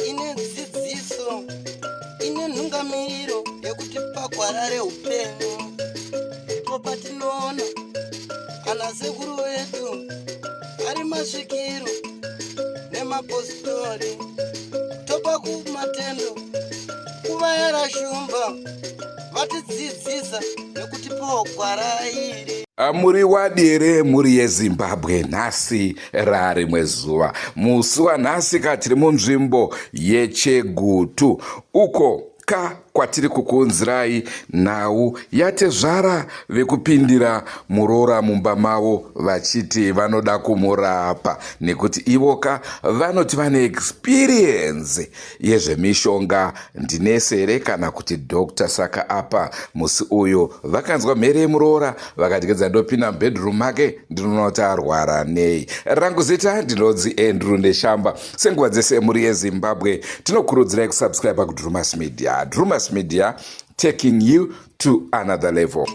Ine dzidziso, ine nhungamiriro yekuti pagwara reupenyu ndipo patinoona ana sekuru vedu ari masvikiro nemapositori, topa kumatendo kuvayera shumba vatidzidzisa nekutipawo gwara iri. Muri wadi here mhuri yeZimbabwe? Nhasi rarimwe zuva, musi wanhasi ka tiri munzvimbo yeChegutu uko ka kwatiri kukuunzirai nhau yatezvara vekupindira muroora mumba mavo vachiti vanoda kumurapa nekuti ivoka vanoti vane experience yezvemishonga. Ndinese here kana kuti doctor? Saka apa musi uyu vakanzwa mhere yemuroora vakati kedza ndopinda mubedroom make ndinoona kuti arwara nei. Rangu zita ndinonzi Andrew Neshamba. Senguva dzese mhuri yeZimbabwe tinokurudzirai kusubscribe kuDrumas Media. Drumas Media, taking you to another level.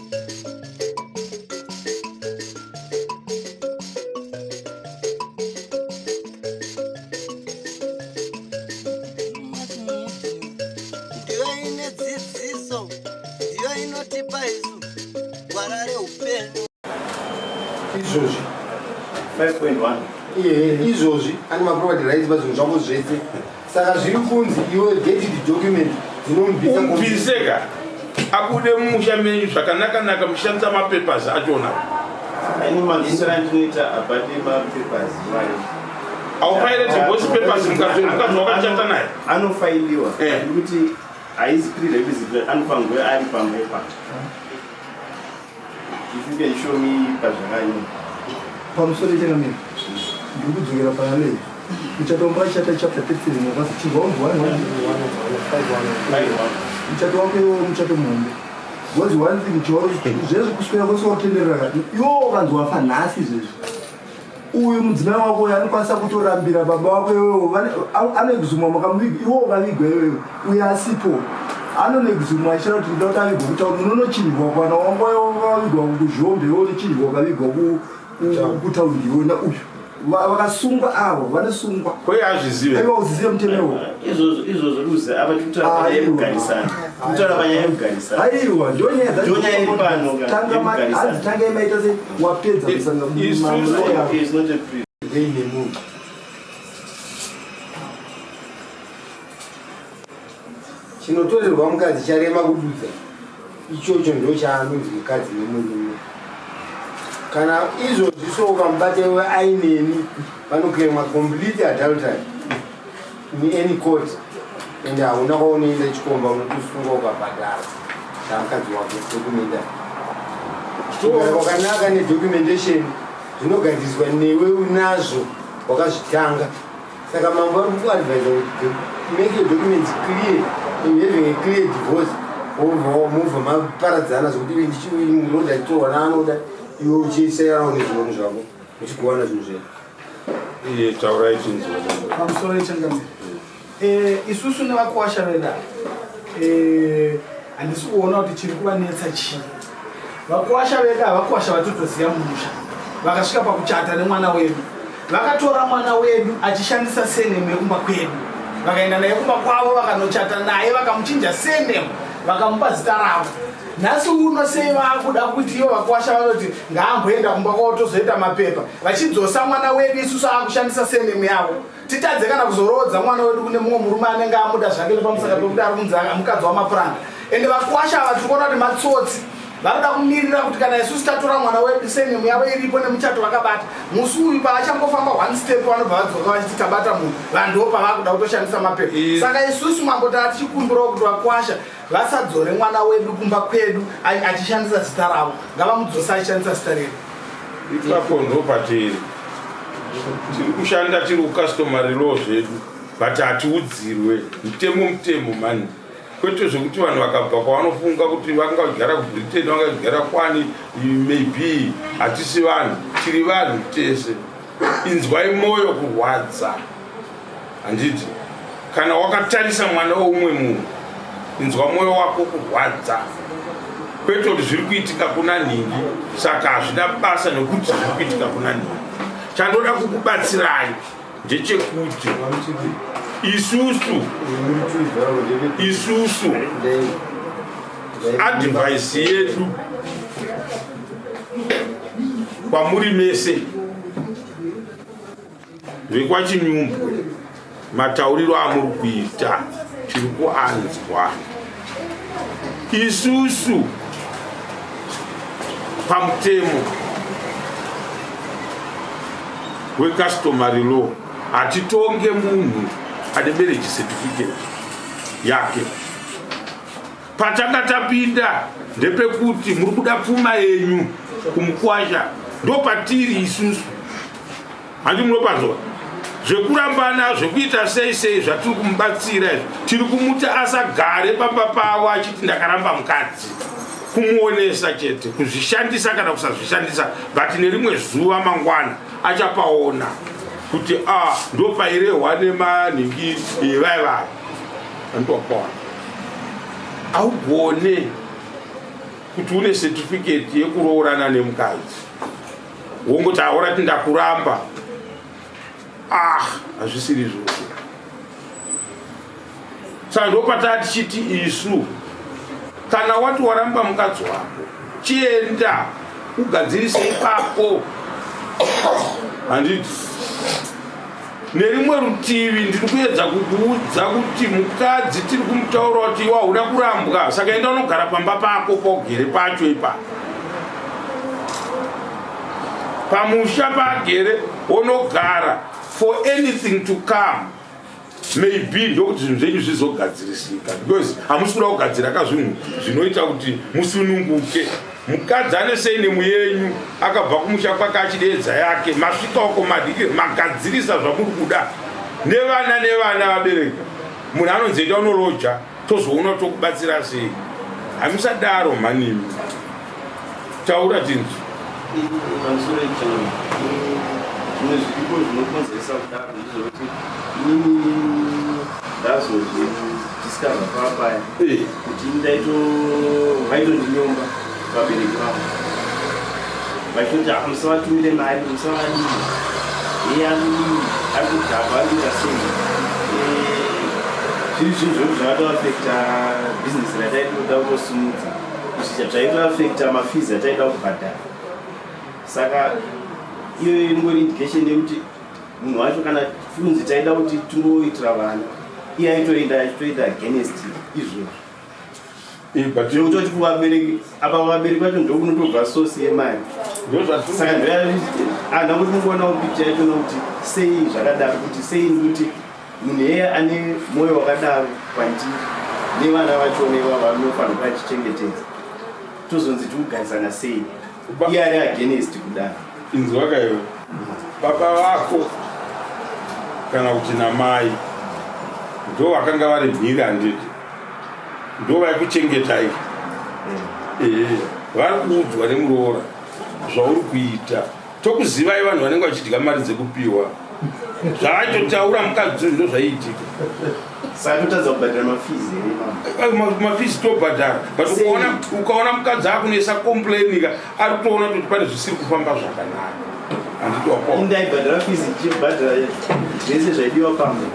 Ndiyo ine dzidziso, ndiyo inotipa isu gwara reupenyu. Izvozvi 5.1. Iye izvozvi ane maproperty rights pazvinhu zvako zvese, saka zviri kunzi iwe get the document dzinomubvisa. Umubviseka abude mumusha menyu zvakanaka-naka, mushandisa mapapers achona. Ini manzwisiro andinoita, abate mapapers iwayo. Aufaire divorce papers mukadzi wakachata naye. Anofailiwa kuti haizi prerequisite, anofanirwa ari pamwepa. If you can show me pazvakanyorwa. Pamusoro ichangamira, ndiri kudzokera pana Levi muchato wanga chata chapter 37 wakazi chibva unzi 1 muchato wako iwo muchato muhombe, because one thing choro zvezvi kuswera kwese wakutenderera iwo ukanzi wafa nhasi izvezvi, uyu mudzimai wako uyu anokwanisa kutorambira baba wako iwewe, anoexhumwa makamuviga, iwo ukavigwa iwewe uyu asipo, anoexhumwa achira kuti ndoda kuti avigwe kutauni, unonochinjwa kwana wanga wavigwa kuZhombe, iwe unochinjwa ukavigwa kutaundi iwe na uyu vakasungwa avo vanosungwa. Kwei hazvizive. Aiwa, uzizive mutemewo. Izvozvo luza apa tikutaura panyaya yekugarisana, tikutaura panyaya yekugarisana. Aiwa, ndonyaya. Ndonyaya iri pano ka, yekugarisana. Hanzi tangai maita se wapedza kusanga. Is not a pre Rei nemunhu chinotorerwa mukadzi charema kududza ichocho, ndo chaanonzi mukadzi nemurume. Kana izvozvi so ukamubata iwe aineni, vanoclaima complete adultery in any court and hauna kwaunoenda, chikomba, unotosungwa ukabhadhara chamukadzi wako tokunoenda. Kugara kwakanaka nedocumentation zvinogadziriswa newe unazvo wakazvitanga. Saka mambo ari kuadvisa kuti make your documents clear and having a clear divorce, wobva mobva maparadzana zvokuti muroda achitorwa naanoda, iwe uchisayarawo nezviono zvako muchigovana zvinhu zvenyu. Iye taurai chinzwa. Pamusoro yechangamire, isusu nevakuwasha vedu handisi kuona kuti chiri kuvanetsa chii. Vakuwasha vedu havakuwasha vatotoziva mumusha, vakasvika pakuchata nemwana wedu, vakatora mwana wedu achishandisa surname yekumba kwedu, vakaenda naye kumba kwavo, vakanochata naye, vakamuchinja surname, vakamupa zita ravo. Nhasi uno sei vaakuda kuti ivo vakuwasha vanoti ngaamboenda kumba kwavo tozoita mapepa, vachidzosa mwana wedu isusu aakushandisa surname yavo, titadze kana kuzoroodza mwana wedu kune mumwe murume anenge amuda zvake nepamusaka pekuti ari kunzi mukadzi wamapuranga? Ende vakuwasha ava tiri kuona kuti matsotsi, vanoda kumirira kuti kana isusu tatora mwana wedu, surname yavo iripo nemuchato vakabata, musi uyu paachangofamba one step vanobva vadzoka vachiti tabata munhu, vanhu pavakuda kutoshandisa mapepa. Saka isusu mambo taa tichikumbirawo kuti vakwasha vasadzore mwana wedu kumba kwedu achishandisa zita ravo, ngavamudzosa achishandisa zita redu. Ipapo ndo patiri tiri kushanda tiri kucustomary law zvedu, but hatiudzirwe mutemo. Mutemo mani, kwete zvekuti vanhu vakabva kwavanofunga kuti vangagara kuBritain, vangagara kwani, maybe hatisi vanhu, tiri vanhu tese. Inzwai mwoyo kurwadza, handiti? Kana wakatarisa mwana weumwe munhu, inzwa mwoyo wako kurwadza. Kwete kuti zviri kuitika kuna nhingi saka hazvina basa nekuti zviri kuitika kuna nhingi. Chandoda kukubatsirai ndechekuti isusu isusu advice yedu kwamuri mese VekwaChinyumbwe matauriro amuri kuita tiri kuanzwa. Isusu pamutemo wecustomary law hatitonge munhu ane marriage certificate yake. Patanga tapinda ndepekuti muri kuda pfuma yenyu kumukwasha, ndopatiri isusu. Handi munopanzwa zvekurambana zvekuita sei sei zvatiri kumubatsira izvi, tiri kumuti asagare pamba pavo achiti ndakaramba mukadzi, kumuonesa chete kuzvishandisa kana kusazvishandisa, but nerimwe zuva mangwana achapaona kuti a ah, ndopairehwa nemanhingi eh, vaya vaya andopaona. Haugone kuti une certificate yekuroorana nemukadzi wongoti aorati ndakuramba. Ah, hazvisiri izvozvo. Saka ndopataa tichiti isu kana wati waramba mukadzi wako chienda ugadzirise ipapo, handiti? Nerimwe rutivi ndiri kuedza kukuudza kuti mukadzi tiri kumutaura kuti iwe hauna kurambwa, saka enda unogara pamba pako pogere pacho ipapo pamusha pagere wonogara for anything to come maybe ndokuti zvinhu zvenyu zvizogadzirisika, because hamusi kuda kugadzira ka zvinhu zvinoita kuti musununguke. Mukadzi ane seinemu yenyu akabva kumusha kwake achideedza yake, masvika uko madiki magadzirisa zvamuri kuda nevana nevana vabereka. Munhu anonzi enda unoloja, tozoona tokubatsira sei. Hamusadaro mhanimi, taura tinzwi. Pamusoro ichano zvimwe zviripo zvinokonzeresa kudaro ndezvekuti inini ndazozvidiscover papaya kuti ini ndaito vaitondinyomba vabereki vangu vachitoti ah, musavatumire mari, musavadii, iye anodii, ari kudhakwa, ari kuita sei. Zviri zvinhu zvekuti zvakatoafekta bhizinesi rataitoda kutosimudza, izvi zvaitoafekta mafizi ataida kubhadhara. Saka iyoyo ingori indication yekuti munhu wacho kana kunzi taida kuti tingoitira vana, iye aitoenda achitoita against izvozvo. Zvekutoti kuvabereki apa, vabereki vacho ndokunotobva source yemari. Saka ndoanda kuti mungoonawo picha yachona kuti sei zvakadaro, kuti sei nekuti munhu iyeye ane mwoyo wakadaro kwandiri nevana vachona ivavo vanofanirwa achichengetedza, tozonzi tikugarisana sei iye ari against kudaro. Inzwaka iwe, baba vako kana kuti namai ndo vakanga vari mhiri, handiti? Ndo vaikuchengetai. Ee, vari kuudzwa nemuroora zvauri kuita. Tokuzivai vanhu vanenge vachidya mari dzekupiwa. Zvaaitotaura mukadzi uyu ndo zvaiitika. Saka totadza kubhadhara mafizi here mama? Mafizi tobhadhara, but ukaona mukadzi akunoisa complain ka, ari kutoona kuti pane zvisiri kufamba zvakanaka, handiti? Wapo Ndaibhadhara fizi, ndichibhadhara zvese zvaidiwa pamba,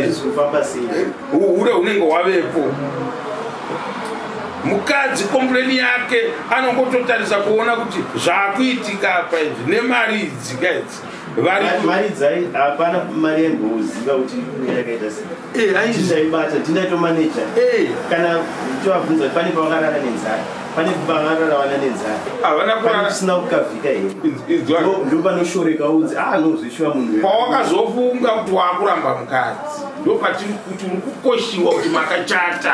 hazvisi kufamba sei? Uhure hunenge hwavepo. Mukadzi complain yake anongototarisa kuona kuti zvaakuitika apa izvi nemari idzi ka idzi vari Mari dzai hapana mari yaimboziva kuti yakaita sei. Tindaibata, tindaitomaneja. Kana tovabvunza kuti pane pavakarara nenzara, pane pavakarara vana nenzara, Havana kurara. Pane kusina kukavhika here? Ndo panoshoreka unzi ah no, zveshuwa munhu Pawakazofunga kuti waakuramba mukadzi, ndo patiri kuti uri kukoshiwa kuti makachata,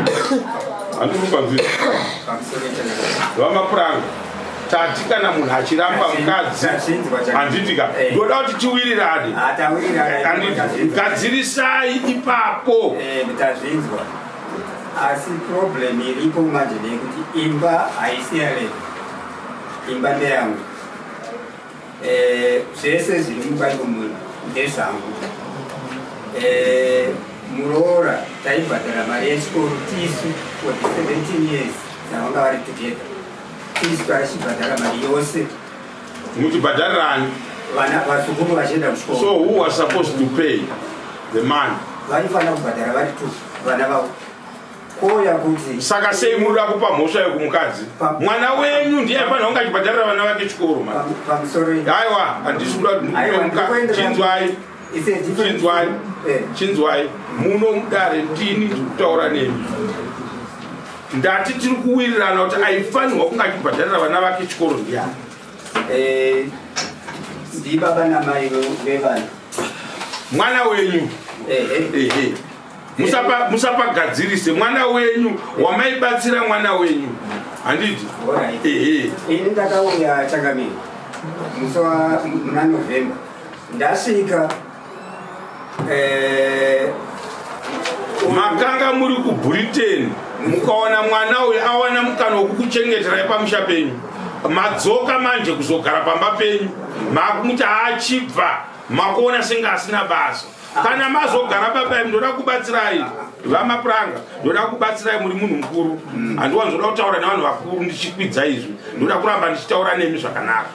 handiri? Vamapuranga, tati kana munhu achiramba mukadzi, handiti ka? Ndoda kuti tiwirirane, handiti? Gadzirisai ipapo. Tazvinzwa, asi problem iripo manje ndeyekuti imba haisi yaLevi, imba ndeyangu. Zvese zviri mumba imomo ndezvangu. Muroora taibhadhara mari yechikoro tisu for the 17 years dzavanga vari together. Isu taichibhadhara mari yose. Muchibhadharirani? Vana vazukuru vachienda kuchikoro. So who was supposed to pay the money? Vaifanira kubhadhara vari two vana vavo. Kouya kuti Saka sei munoda kupa mhosva yekumukadzi? Mwana wenyu ndiye aifanira kunge achibhadharira vana vake chikoro mani. Pamusoro. Aiwa, handisi kuda chinzwai. Chinzwai. Eh. Chinzwai. Muno mudare ndini ndiri kutaura nemi. Ndati tiri kuwirirana kuti aifanirwa kunge achibhadharira vana vake chikoro ndiyani. Eh, ndibaba namai vevana. Mwana wenyu. Ehe. Musapagadzirise mwana wenyu wamaibatsira mwana wenyu handiti? Ehe. Ini ndakauya changamire musi wa muna November ndasvika eh, makanga muri kubritain mukaona mwana uyu awana mukana wekukuchengeterai pamusha penyu madzoka manje kuzogara pamba penyu makumuti haachibva makuona senge asina basa kana mazogara baba imi ndoda kubatsirai vamapuranga ndoda kubatsirai muri munhu mukuru handiwanzoda kutaura nevanhu vakuru ndichikwidza izvi ndoda kuramba ndichitaura nemi zvakanaka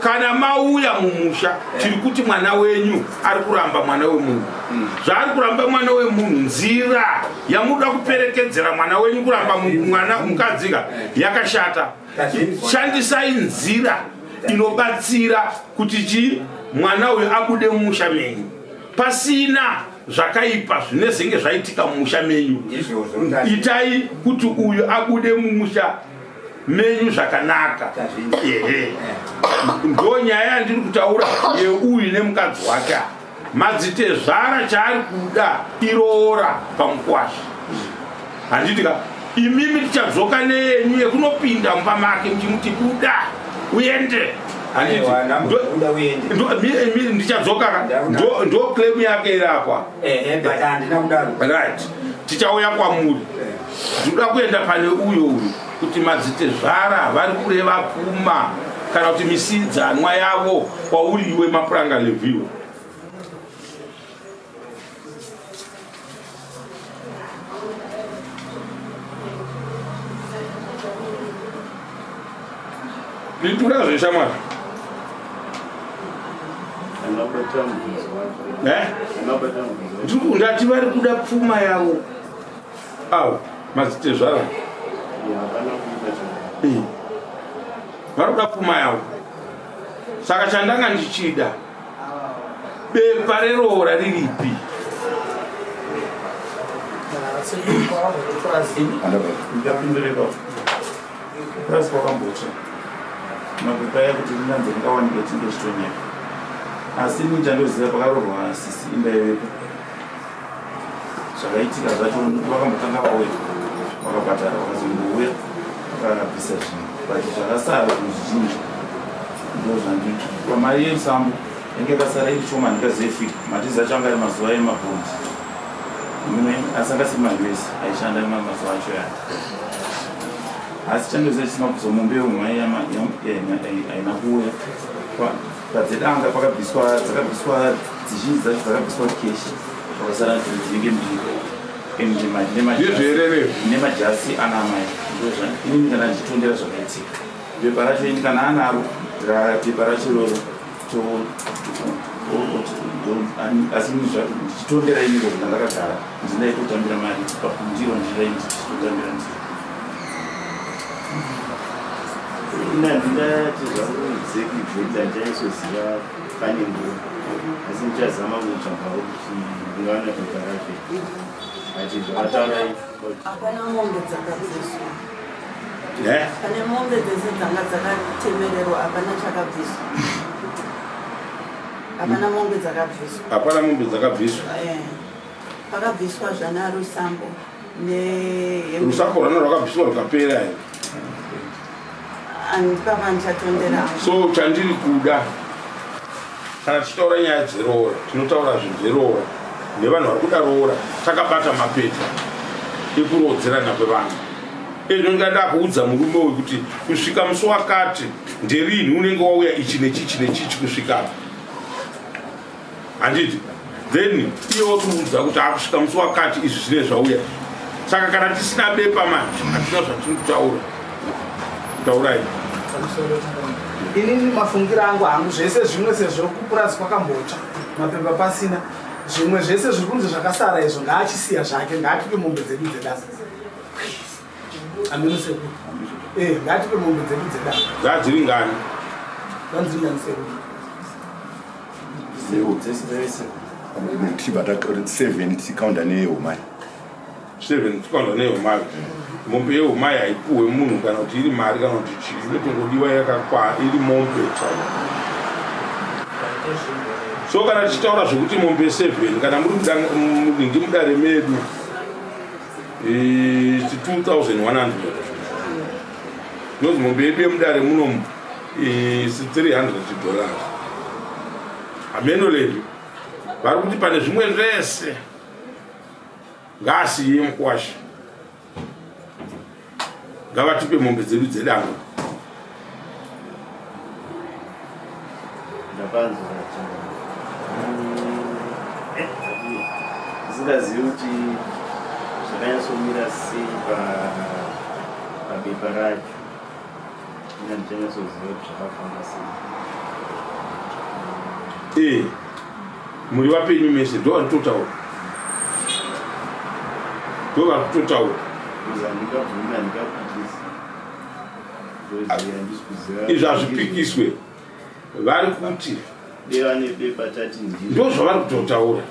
kana mauya mumusha tiri kuti mwana wenyu ari kuramba mwana wemunhu zvaari kuramba mwana wemunhu nzira yamunoda kuperekedzera mwana wenyu kuramba mwana mukadzika yakashata shandisai nzira inobatsira kuti chii mwana uyu abude mumusha menyu pasina zvakaipa zvinezenge zvaitika mumusha menyu itai kuti uyu abude mumusha menyu zvakanaka ehe ndo nyaya yandiri kutaura yeuyu nemukadzi wake madzitezvara chaari kuda iroora pamukwasha handiti ka imimi tichadzoka neyenyu yekunopinda mumba make muchimuti buda uende handiti ndichadzoka ka ndo claim yake irapwa right tichauya kwamuri ndinoda kuenda pane uyo uyu kuti madzitezvara vari kureva pfuma kana kuti misiidzanwa yavo kwauri iwe mapuranga levhiwe Pitura zveshamwari. Eh? Ndati vari kuda pfuma yavo. Awo, madzitezvara. Eh. Vari kuda pfuma yavo. Saka chandanga ndichida bepa reroora riripi? Purazi kwakambotsva mapepa aya kuti rinanzi ringawanika chinge chitonyeka asi ini chandoziva pakarorwa sisi imba ivepo zvakaitika zvacho vakambotanga vauya vakabhadhara vakazongouya vakabvisa zvinhu but zvakasara zvinhu zvizhinji ndozvandiki pamari yemusambo yange yakasara iri shoma handikazive matizi acho anga ari mazuva emabhondi asi anga asiri maus aishanda mazuva acho yaya asi chandoziva chisina kubviswa mombe yehumai haina kuuya padzedanga pakabviswa dzakabviswa dzizhinji dzacho dzakabviswa keshi pakasara dzinenge mbiri nemajasi ana amai inini kana ndichitondera zvakaitika bepa racho ini kana anaro bepa racho iroro asi ndichitondera ini ngozvo ndandakagara ndindaitotambira mari pakundiro ndindaitotambira ndiro Ina ndingati zvangu exactly date handichaitsoziva pane nguva asi ndichazama kutsvagawo kuti ndingawana pepa racho but zvakataura hapana mombe dzakabviswa pane mombe dzese dzanga dzakatemererwa hapana chakabviswa hapana mombe dzakabviswa hapana mombe dzakabviswa eh, pakabviswa zvana rusambo Rusapo rwano rwakabviswa rukapera here? Andipapa ndichatondera. So chandiri kuda kana tichitaura nyaya dzeroora tinotaura zvinhu zveroora nevanhu vari kuda roora takabata mapepa ekurodzerana kwevanhu ezvo ndinga ndakuudza murume uyu kuti kusvika musi wakati nderinhi unenge wauya ichi nechichi nechichi kusvika handiti then iye wotiudza kuti akusvika musi wakati izvi zvine zvauya saka kana tisina bepa manje hatina zvatiri kutaura. Taurai. Inini mafungiro angu hangu zvese zvimwe sezvo kupurazi kwakambotsva mapepa pasina zvimwe zvese zviri kunzi zvakasara izvo ngaachisiya zvake ngaatipe mombe dzedu dzedasa ameno sekuru eh ngaatipe mombe dzedu dzedasa dzadziri ngani dzadziri ngani sekuru Tichibva seven tichikaunda neyehumai. Seven tichikaunda neyehumai. Mombe yehumai haipuhwe munhu kana kuti iri mari kana kuti chii inotongodiwa yakakwa iri mombe chaiyo. So kana tichitaura zvekuti mombe seven kana muri muningi mudare medu it's 2100 nozi mombe yedu yemudare munomu is 300 dollars hameno lady vari kuti pane zvimwe zvese ngaasiye mukwasha ngavatipe mombe dzedu dzedango Ndisingazivi kuti zvakanyatsomira sei pabepa racho. Ndichanyasoziva kuti zvakafamba sei. Eh, muri vapenyu mese ndo vari kutotaura. Ndo vari kutotaura. Handingabvumi handingapikisi. Izvi hazvipikiswe. Vari kuti ndo zvavari kutotaura.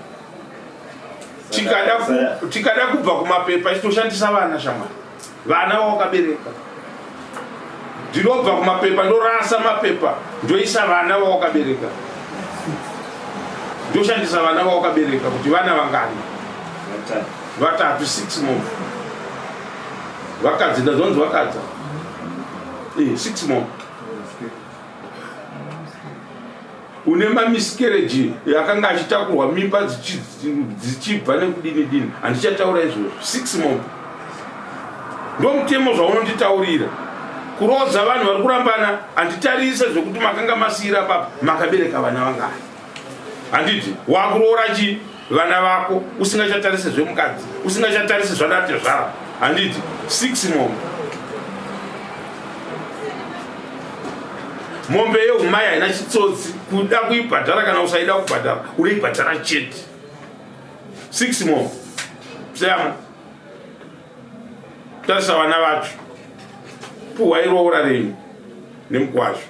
Tikada kubva kumapepa chitoshandisa vana shamwari. Vana vawakabereka. Ndinobva kumapepa ndorasa mapepa ndoisa vana vawakabereka. Ndoshandisa vana vawakabereka kuti vana vangani? Vatatu 6 more. Vakadzi ndazonzi vakadza. Eh, 6 more. Une mamiscarriage akanga achitakurwa mimba dzichibva nekudini dini handichataura izvozvo six mombe ndomutemo zvaunonditaurira kuroodza vanhu vari kurambana handitarise zvekuti makanga masiyira papa makabereka vana vangani handiti wakuroora chii vana vako usingachatarise zvemukadzi usingachatarise zvanatezvara handiti six mombe mombe yehumai haina chitsotsi kuda kuibhadhara kana usaida kubhadhara unoibhadhara chete six mombe seyamo tarisa vana vacho puhwai roora renyu nemukwasha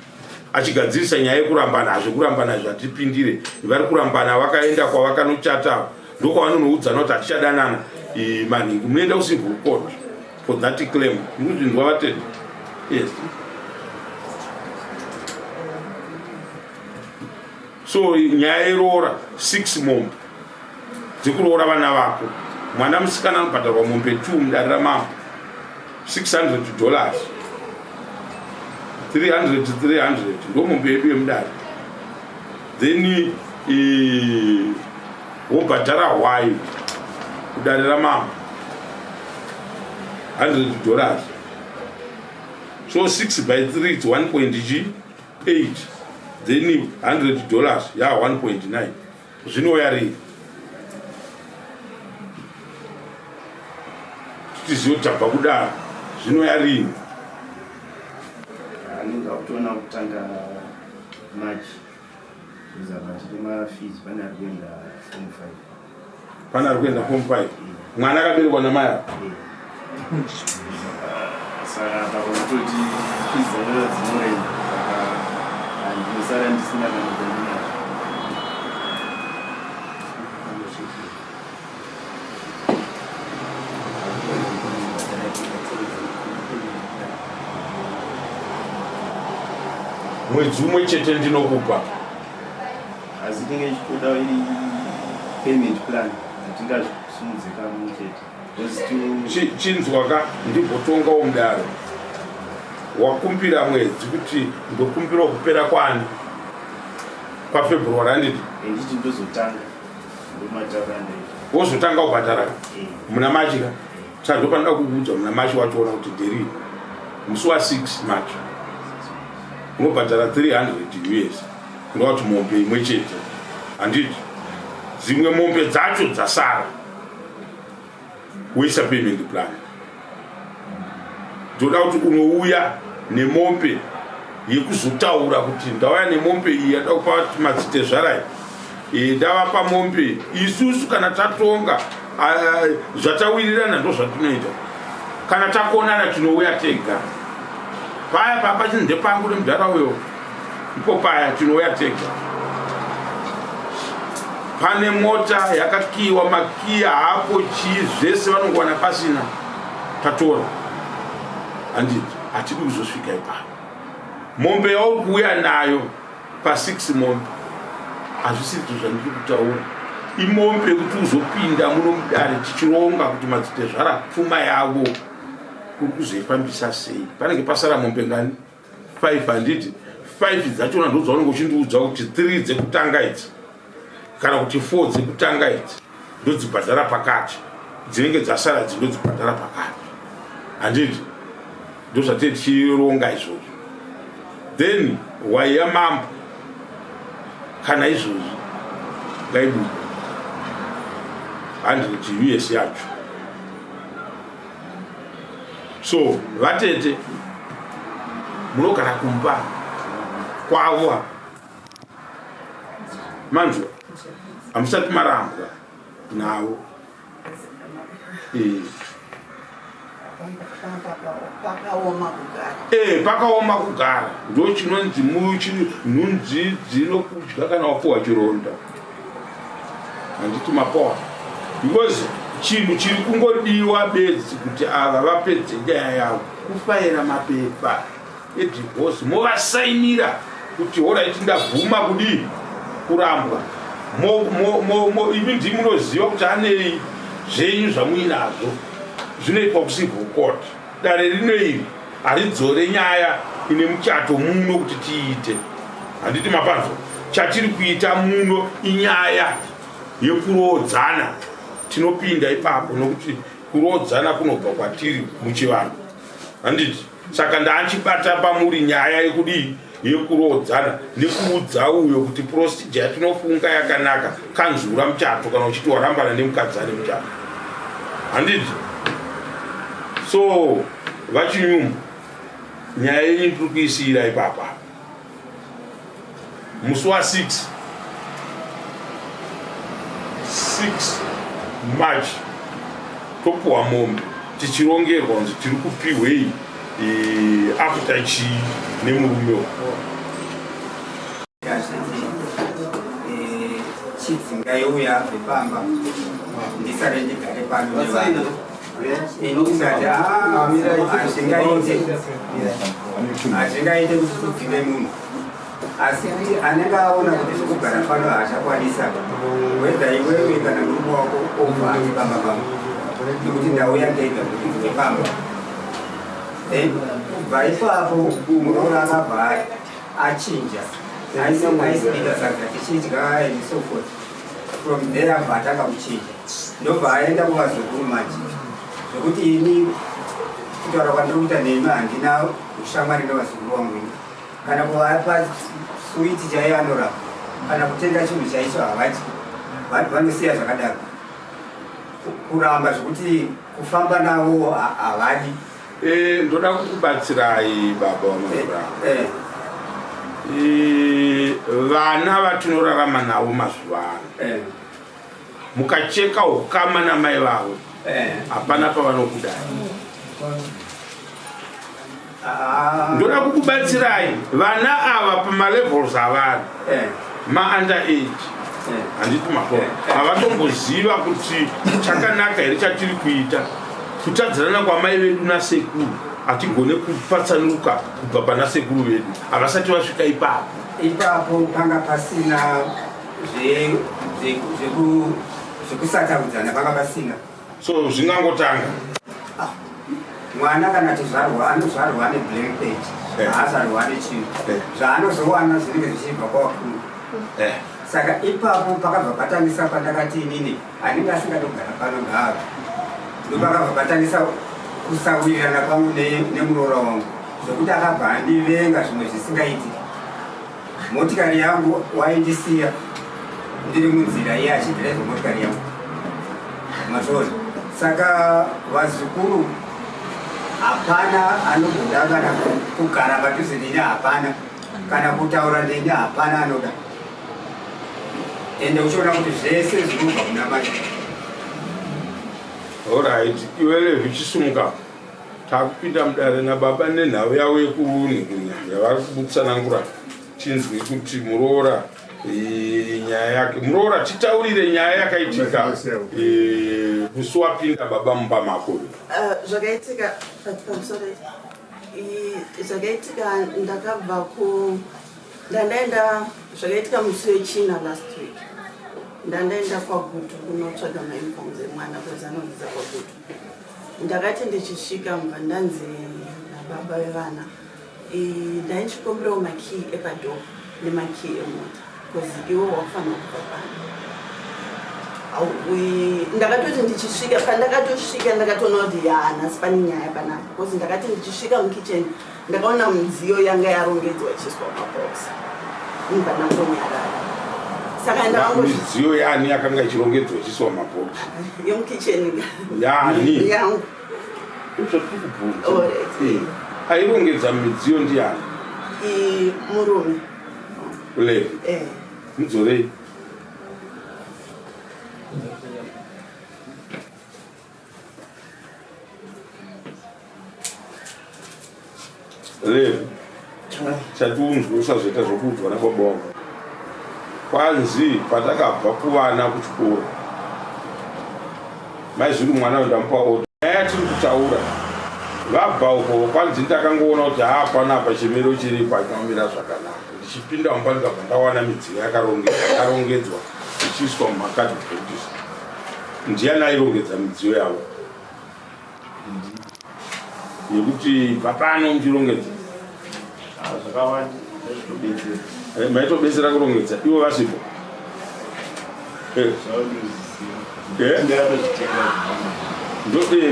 achigadzirisa nyaya yekurambana hazvekurambana zvatipindire vari kurambana vakaenda kwavakanochata ndokwavanonoudzana kuti hatichadanana manhingi munoenda kucivil court for that claim mukuzvinzwa vatete yes so nyaya yeroora six mombe dzekuroora vana vako mwana musikana anobhadharwa mombe two mudare ramambo 600 dollars 300 300 ndo mombe yedu yemudare then eh, wobhadhara hwai kudare ramambo 100 dollars so 6 by 3 its 1.8 then 100 dollars ya 1.9 Zvinouya rini? Tizive kuti tabva kudaro. Zvinouya rini? Anenge akutoona kutanga March. Kuzama tine mafees pane ari kuenda form 5. Pane ari kuenda form 5. Mwana akaberekwa namai ava. Saka apa pakutoti fees dzacho dzinorema saka handinosara ndisina kana chandinacho. Mwedzi umwe chete ndinokupa. Asi tinge ichitoda iri payment plan hatingazvisimudze kamwe chete. Chinzwa ka ndimbotongawo mudaro. Wakumbira mwedzi kuti ndokumbirawo kupera kwani? KwaFebruary handiti? Handiti ndozotanga. Ndomataura ndaita. Wozotanga kubhadhara eh. muna March ka? Saka ndopanoda kukuudza muna March wachoona kuti deri musi wa 6 March unobhadhara 300 US kureva kuti mombe imwe chete handiti? Dzimwe mombe dzacho dzasara. Woisa payment plan. Ndoda kuti unouya nemombe yekuzotaura kuti ndauya nemombe iyi yada kupa madzitezvarai e, ndavapa mombe isusu kana tatonga zvatawirirana ndo zvatinoita kana takonana tinouya tega paya papa chinhu ndepangu nemudhara uyo ipo paya tinouya tega pane mota yakakiwa makiya hapo chii zvese vanongowana pasina tatora handiti hatidi kuzosvika ipapo mombe yauri kuuya nayo pa6 mombe hazvisiridzo zvandiri kutaura imombe yekuti uzopinda muno mudare tichironga kuti madzitezvara pfuma yavo kuri kuzoifambisa sei panenge pasara mombe ngani 5 handiti 5 dzachona ndodzaunenge uchindiudza kuti 3 dzekutanga idzi kana kuti 4 dzekutanga idzi ndodzibhadhara pakati dzinenge dzasara idzi ndodzibhadhara pakati handiti ndozvatee tichironga izvozvo then hwai yamambo kana izvozvi ngaibude 100 us yacho so vatete munogara kumba kwavo apa manzwa hamusati marambwa navo eh. Eh, pakaoma kugara ndo chinonzi nhunzi dzinokudya kana wapuwa chironda handiti mapoa because chinhu chiri kungodiwa bedzi kuti ava vapedze nyaya yavo kufaira mapepa edivorce movasainira kuti horaiti ndabvuma kudii kurambwa imi ndii munoziva kuti anei zvenyu zvamuinazvo zvinoitwa kucivil court dare rino iri haridzore nyaya ine muchato muno kuti tiite handiti mapanzwa chatiri kuita muno inyaya yekuroodzana tinopinda ipapo nokuti kuroodzana kunobva kwatiri muchivanhu handiti saka ndaachibata pamuri nyaya yekudii yekuroodzana nekuudza uyo kuti procedure yatinofunga yakanaka kanzura muchato kana uchiti warambana nemukadzi ane muchato handiti so vachinyumbu nyaya yenyu tiri kuisiira ipapa musi wa 6 6 march topuwa mombe tichirongerwa kunzi tiri kupihwei e, after chii nemurume wa chidzinga youya abve pamba ndisare ndigare pano nevanhu ini ndikati ah, hazvingaite hazvingaite kuti tidzinge munhu asi anenge aona kuti zvekugara pano haachakwanisa whether iwewe kana murume wako obva ati pamba pamba nekuti ndauya ndega kuti ndibve pamba then kubva ipapo muroora akabva achinja aisibika sadza tichidya and so forth from there abva atanga kuchinja ndobva aenda kuvazukuru manje zvekuti ini kutaura kwandiri kuita nemi handina ushamwari nevazukuru vangu ini kana kuvapa suwiti chaiyo anorapa kana kutenga chinhu chaicho havati vanosiya zvakadaro kuramba zvekuti kufamba navo havadi eh, ndoda kukubatsirai baba vamazura eh, eh. vana vatinorarama navo mazuva ano mukacheka ukama namai vavo hapana pavanokudai ah. ndoda kukubatsirai vana ava pamalevels avari eh. maunder age eh. handiti makona eh. havatomboziva kuti chakanaka here chatiri kuita kutadzirana kwamai vedu nasekuru hatigone kupatsanuka kubva pana sekuru vedu havasati vasvika ipapo ipapo panga pasina zvekusataudzana panga pasina so zvingangotanga ah, mwana kana achizvarwa anozvarwa ane blank page eh. haazvarwa ane chinhu eh. zvaanozowana zvinenge zvichibva kwavakuru eh. saka ipapo pakabva patangisa pandakati inini anenge asingatogara pano ngaave ndopakabva patangisa kusawirirana kwangu nemuroora wangu zvekuti akabva andivenga zvimwe zvisingaiti Motikari yangu waindisiya ndiri munzira iye achidhiraivha motikari yangu mazvona. Saka vazukuru Hapana anobuda kana kugara padhuze neni, hapana kana kutaura neni, hapana anoda. Ende uchiona kuti zvese zvinobva kuna mai. Alright, iwe Levi chisumuka. Takupinda mudare nababa nenhau yavo yekunhukunya yavari kutsanangura tinzwe kuti muroora nyaya yake. Muroora titaurire nyaya yakaitika musi wapinda baba mumba mako. Zvakaitika pamusoro zvakaitika ndakabva ku ndandaenda zvakaitika musi wechina last week ndandaenda kwaGutu kunotsvaga mauniforms emwana because anodzidza kwaGutu. Ndakati ndichisvika mubva ndanzi nababa vevana ndainchikumbirawo makey epadoor nemakey emota because iwo wakufanira kubva pano. Ndakatoti ndichisvika pandakatosvika ndakatoona kuti ya nhasi pane nyaya panapa because ndakati ndichisvika mukitchen ndakaona midziyo yanga yarongedzwa ichiiswa mumabox inobva ndangonyarara. Saka ndakangozvi- Midziyo yani yakanga ichirongedzwa ichiiswa mumabox? Yemukitchen. Yani? Yangu. Zvatiri kubvunza. Alright. Airongedza midziyo ndiani? Murume. Levi? Eh. Mudzorei. Levi, chatiunzwe usazoita zvokuudzwa nababa wako. Kwanzi patakabva kuvana kuchikoro, mai zviri mwana uyu ndamupa order. Nyaya yatiri kutaura vabva uko kwanzi ndakangoona kuti haa panapa chimiro chiripo hachinomira zvakanaka. Ndichipinda mumba ndikabva ndawana midziyo yakarongedzwa ichiiswa mumakadhibhokisi. Ndiani airongedza midziyo yavo? Yekuti papano muchirongedza. Zvakawanda zvaitobetsera. Maitobetsera kurongedza ivo vasipo?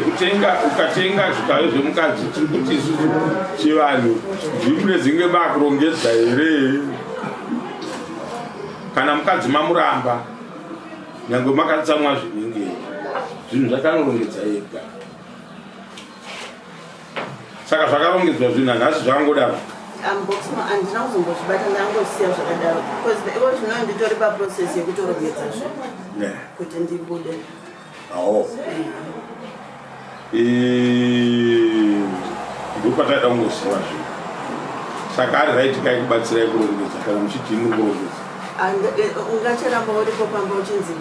Kutenga ukatenga zvikave zvemukadzi tiri kuti isusu chivanhu zvimune dzinge makurongedza here? Kana mukadzi mamuramba nyange makatsamwa zvinenge zvinhu zvakanorongedza ega. Saka zvakarongedzwa zvinhu nhasi zvakangodaro. Unbox handina kuzombozvibata, ndangosiya zvakadaro because ivo zvino nditori paprocess yekutorongedza zvinhu kuti ndibude. Awo. Ndopataida kungoziva zvinhu. Saka ari right kai kubatsirai kurongedza kana muchiti muri kurongedza? Ungacharamba uripo pamba uchinzi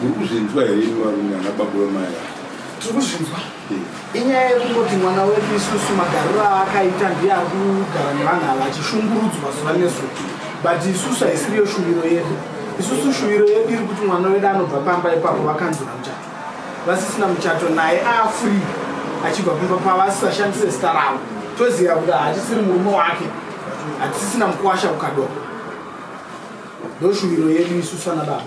Muri kuzvinzwa here imi varume ana baba vemai ava? Tiri kuzvinzwa. Inyaya yekungoti mwana wedu isusu magariro aakaita ndiye ari kugara nevanhu ava achishungurudzwa zuva nezuva, but isusu haisiriyo shuviro yedu. Isusu shuviro yedu iri kuti mwana wedu anobva pamba ipapo vakanzura muchato, vasisina muchato naye aafree achibva pamba pavo asisashandise zita ravo, toziva kuti haachisiri murume wake, hatisisina mukwasha kukadoko. Ndo shuviro yedu isusu ana baba.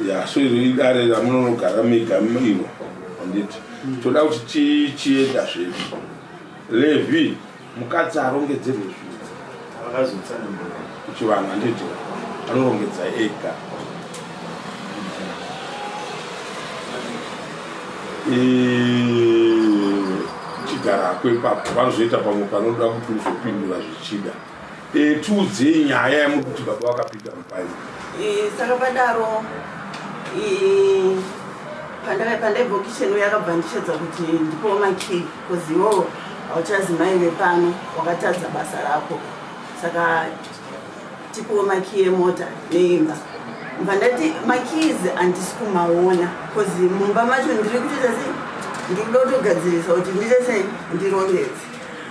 Ya, so iro idare ramunonogara mega iro, handiti? Toda kuti tichienda zvedu. Levi, mukadzi arongedzerwe zvinhu. Vakazotsanangura. Kuchivanhu handiti anorongedza ega. Chigarako ipapo vanozoita pamwe panoda kuti uzopindura zvichida. Tiudzei nyaya yamuri kuti baba vakapinda mupai. Saka padaro pandaibva kitchen uye akabva ndishedza kuti ndipowo makey because iwowo hauchazi mai vepano, wakatadza basa rako, saka tipowo makey emota neimba. Mbva ndati makeys handisi kumaona because mumba macho ndiri kutoita sei, ndiri kuda kutogadzirisa kuti ndiite sei, ndirongedze.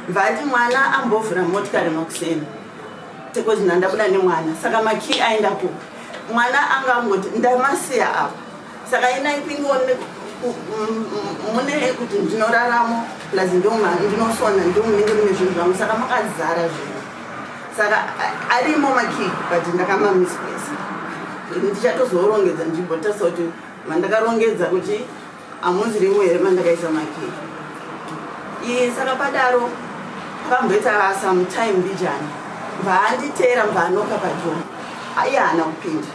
Mbva ati mwana ambovhura motikari makuseni because ndandabuda nemwana, saka makey aenda ku mwana anga angoti ndamasiya apa. Saka ina ipingiwo mune kuti ndinoraramo plus ndinosona, ndo munenge mune zvinhu zvangu, saka makazara zvinhu. Saka arimo makey but ndakamamisplace. Ndichatozorongedza ndichimbotarisa kuti mandakarongedza kuti hamuzi rimwe here mandakaisa makey. Saka padaro Pakamboita some time mbijana bvaanditeera bvaanoka padhoo iye haana kupinda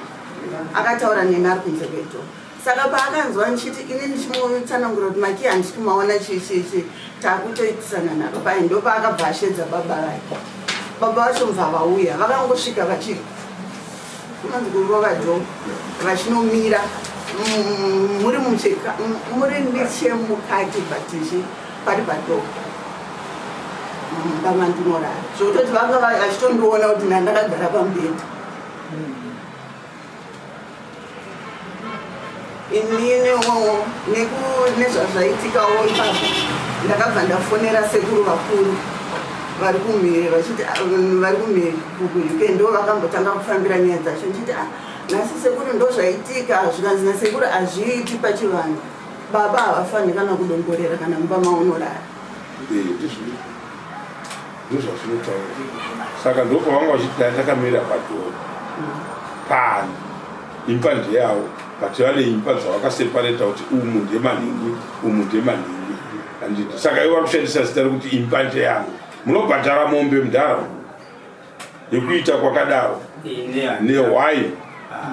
akataura neni ari kunze kwedhoo saka paakanzwa ndichiti ini ndichimutsanangura kuti makiyi handisi kumaona chichichi takutoitisana naro paye ndopaakabva ashedza baba vake baba vacho mva vauya vakangosvika vachi kunonzi kurova dho vachinomira mm, muri mucheka mm, muri nechemukati but pari padho mumba mandinorara zvekutoti vanga vachitondiona kuti ndandakagara pamubhedha ininiwo nezvazvaitikawo ipapo ndakabva ndafonera sekuru vakuru vari kumhiri vachiti ah, vari kumhiri kuuk ndo vakambotanga kufambira nyaya dzacho ndichiti ah, nhasi sekuru ndo zvaitika zvikanzi nasekuru hazviiti pachivanhu baba havafaniri kana kudongorera kana mumba maunorara eh, ndozvazvinotaura saka ndopavanga vachiti dai takamira padhoo pano imba ndeyavo but vane imba dzavakasepareta kuti umu ndemanhingi umu ndemanhingi anditi saka ivo vari kushandisa zita rekuti imba ndeyangu munobhadhara mombe mudhara yekuita kwakadaro nehwai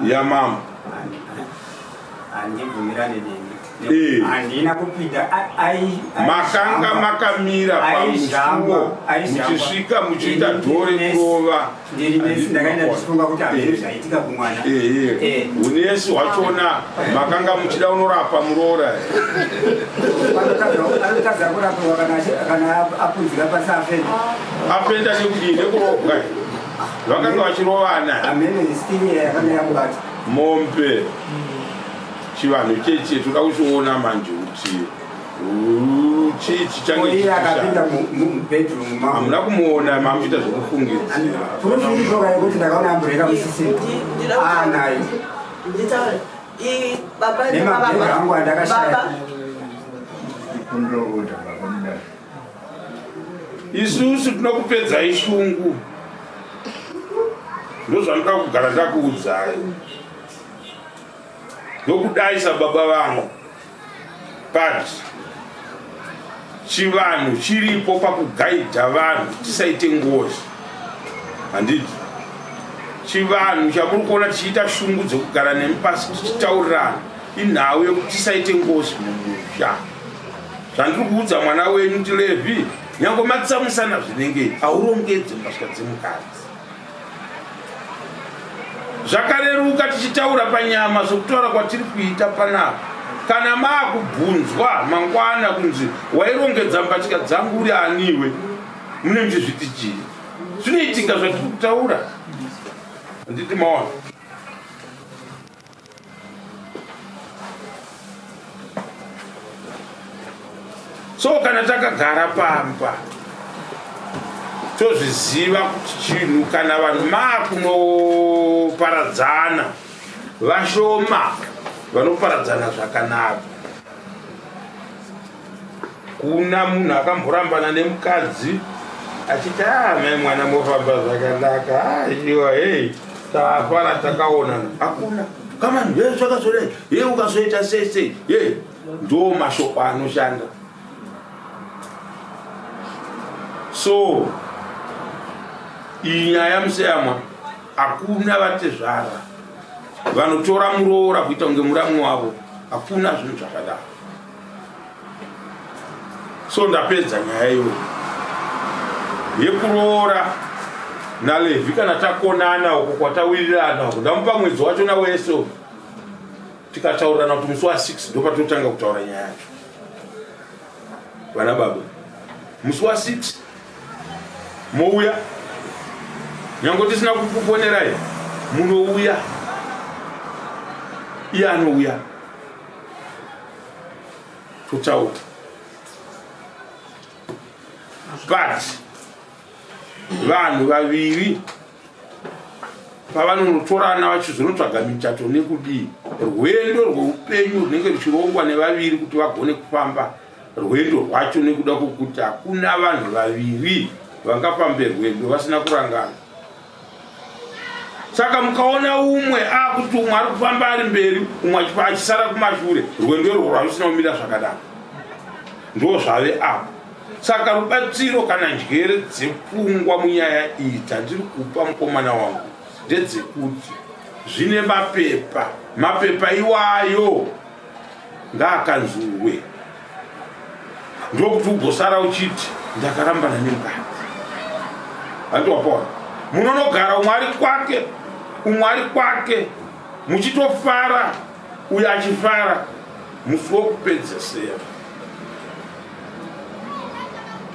yamambo handibvumirane nemi eh. handina kupinda makanga makamira pamusuwo muchisvika muchiita dhore kurova ndakaenda ndichifunga kuti hazvii zvaitika kumwana eh. Eh. unesi hwachona makanga muchida unorapa muroora anotadza kurapiwa kana apunzira pasi afenda afenda nekudii nekurobwa vakanga vachirovana mombe chivanhu cheche toda kuchiona manje kuti chii chichangeakapinda mubedroom hamuna kumuona mamuchiita zvekufungidzira anayo nemabhegi angu andakashaya Isusu tinokupedzai shungu, ndozvanoda kugara ndakuudzai. Ndokudai sababa vangu, but chivanhu chiripo pakugaidha vanhu tisaite ngozi, handiti? Chivanhu chamuri kuona tichiita shungu dzekugara nemi pasi tichitaurirana inhau yekuti tisaite ngozi mumusha. Zvandiri kuudza mwana wenyu kuti Levi, nyange matsamusana zvinenge haurongedze mbatya dzemukadzi. Zvakareruka tichitaura panyama sokutaura kwatiri kuita panapa. Kana maakubvunzwa mangwana kunzi wairongedza mbatya dzangu uri aniwe, mune muchizviti chii? Zvinoitika zvatiri kutaura. Handiti maona? So kana takagara pamba tozviziva kuti chinhu kana vanhu maakunoparadzana vashoma vanoparadzana zvakanaka. Kuna munhu akamborambana nemukadzi achiti ah mai mwana mofamba zvakanaka aiwa ah, hey tafara takaonana hakuna kamani ye zvakazodai ye ukazoita sei sei ye ndo mashoko anoshanda so iyi nyaya museyamwa hakuna vatezvara vanotora muroora kuita kunge muramu wavo hakuna zvinhu zvakadaro so ndapedza nyaya iyoyo yekuroora nalevhi kana takonana uko kwatawirirana uko ndamupa mwedzi wachona wese tikataurirana kuti musi wa6 ndopatotanga kutaura nyaya yacho vana baba musi wa6 mouya nyange tisina kukufonerai munouya iye anouya totaura but vanhu vaviri pavanonotorana vachizonotsvaga michato nekudii rwendo rweupenyu runenge ruchirongwa nevaviri kuti vagone kufamba rwendo rwacho nekuda kwokuti hakuna vanhu vaviri vangafambe rwendo vasina kurangana Saka mukaona umwe akuti umwe ari kufamba ari mberi umwe achisara kumashure, rwendo irwo rwarusina kumira zvakadaro. Ndo zvave apo. Saka rubatsiro kana njere dzepfungwa munyaya iyi dzandiri kupa mukomana wangu ndedzekuti zvine mapepa, mapepa iwayo ngaakanzurwe ndokuti ugosara uchiti ndakarambana nemukadzi. Hanti wapona? Munonogara umwe ari kwake, umwe ari kwake, muchitofara uyo achifara musi wokupedzesera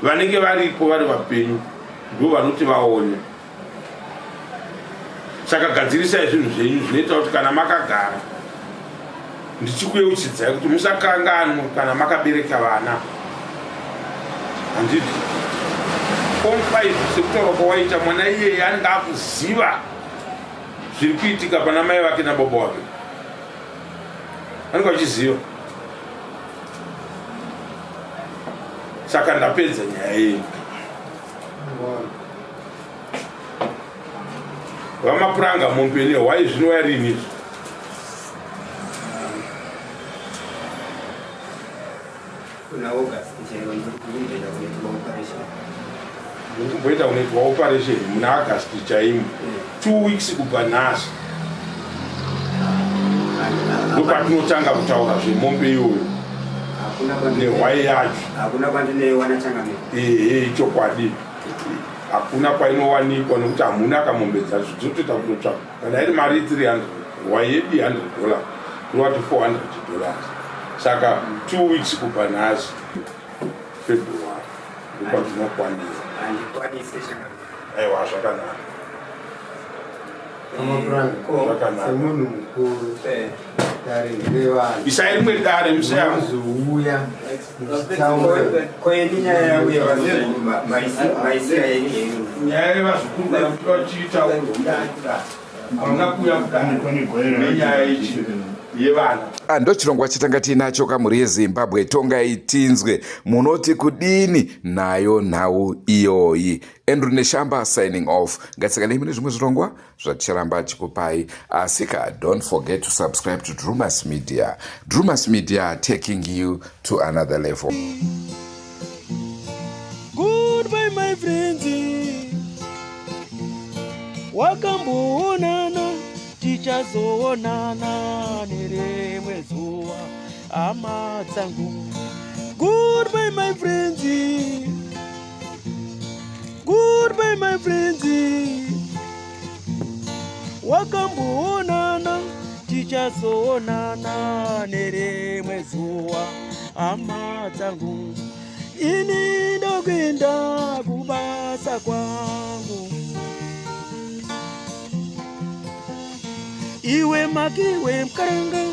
vanenge varipo vari vapenyu ndo vanoti vaone saka gadzirisai zvinhu zvenyu zvinoita kuti kana makagara ndichikuyeuchidzai kuti musakanganwe kana makabereka vana handiti form 5 sekutaura kwawaita mwana iyeye anenge akuziva zviri kuitika pana mai vake nababa vake vanenge vachiziva saka ndapedza nyaya yenyu vamapuranga mombe nehwai zvinouya rini izvi Kuna August chaiwo ndiri kuimboita kunoitwa operation. Muri kumboita kunoitwa operation muna August chaimo. 2 weeks kubva nhasi. Ndopatinotanga kutaura zvemombe iyoyo. Nehwai yacho. Hakuna kwandinoiwana changamire. Ehe ichokwadi. Hakuna kwainowanikwa nekuti hamuna kamombe dzacho dzinotoita kutotsvaka. Kana iri mari 300 hwai yedu 100 dollar kureva kuti 400 dollars saka 2 weeks kubva nhasi February ndopazvinokwanira. Aiwa zvakanaka. Semunhu mukuru dare nderevanhu isai rimwe dare musayazouya koeni nyaya yangu yevazukuru maisiya yenyu nyaya yevazukuru kana kuti vachiita hamuna kuuya kudare nenyaya ichi yevana Ah, ndochirongwa chatanga tiinacho kamhuri yezimbabwe tongai tinzwe munoti kudini nayo nhau iyoyi andrew neshamba signing off ngatisanganei mune zvimwe zvirongwa zvaticharamba tichikupai asika don't forget to subscribe to drumas media drumas media taking you to another level Goodbye my friends wakamboonana tichazoonana nerimwe zuva hama dzangu Goodbye my friends Goodbye my friends Wakamboonana tichazoonana nerimwe zuva hama dzangu ini ndokuenda kubasa kwangu iwe makiwe mkaranga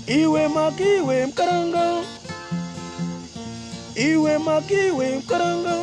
Iwe makiwe mkaranga Iwe makiwe mkaranga